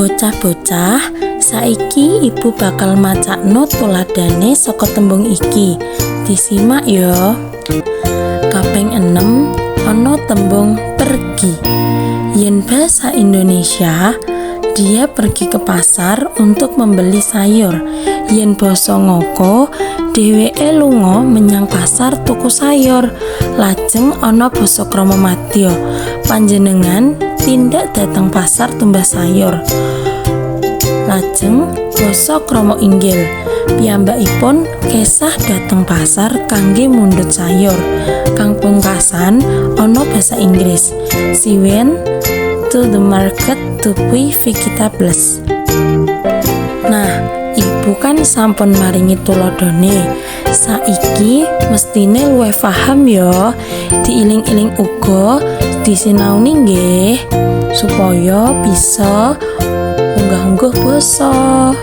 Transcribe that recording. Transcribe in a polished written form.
Bocah-bocah, saiki Ibu bakal macakno tuladhane saka tembung iki. Disimak ya. Kaping 6 ana tembung "pergi". Yen bahasa Indonesia, "Dia pergi ke pasar untuk membeli sayur." Yen basa ngoko, "Dheweke lunga menyang pasar tuku sayur." Lajeng ana basa krama madya, "Panjenengan tindak dhateng pasar tumbas sayur." Lajeng basa krama inggil, "Piyambakipun kesah dhateng pasar kangge mundhut sayur." Kang pungkasan ana basa Inggris, "She went to the market to buy vegetables." Nah, Ibu kan sampun maringi tuladhane. Saiki mestine luwih paham ya. Diiling-iling uga disinaoni nggih, supaya bisa unggah-ungguh basa.